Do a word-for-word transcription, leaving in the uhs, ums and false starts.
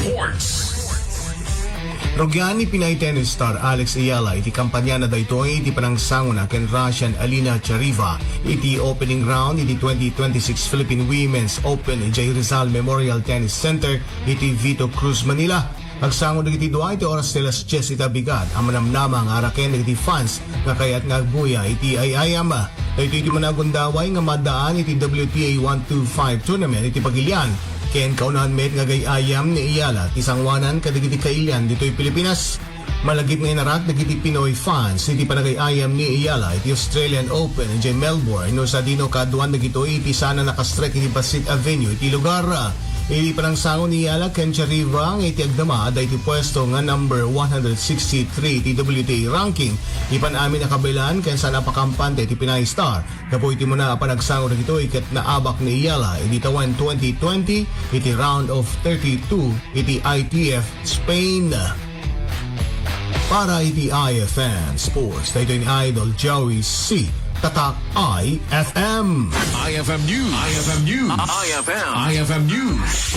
Sports. Rugian ni Pinay tennis star Alex Ayala iti kampanyana daytoy iti panangsangona ken Russian Alina Chariva iti opening round iti twenty twenty-six Philippine Women's Open idiay Rizal Memorial Tennis Center iti Vito Cruz, Manila. Agsango dagiti dua iti oras ti alas dies iti abigat a manamnama nga araken dagiti fans nga kayat nga agbuya iti ay-ayam. Daytoy iti managundaway nga maddaan iti W T A one two five tournament iti pagilian. Ken kaunaan met nga gay-ayam ni Ayala ti sangoanan kadagiti kailian ditoy Pilipinas. Malagip nga inarak dagiti Pinoy fans iti panagay-ayam ni Ayala iti Australian Open idiay Melbourne no sadino kaaduan dagitoy iti sana nakastrek iti bassit a venue iti lugar. Iti panangsango ni Ayala ken Chariva nga iti agdama adda iti puesto nga number one hundred sixty-three iti W T A ranking. Ipan amin a kabaelan ken saan a pakampante iti Pinay Star. Gapu iti umuna a panagsango dagitoy ket naabak ni Ayala idi tawen twenty twenty iti round of thirty-two iti I T F Spain. Para iti I F M Sports, daytoy ni Idol Joey C. Tatak I F M. I F M News. I F M News. I F M. I F M News.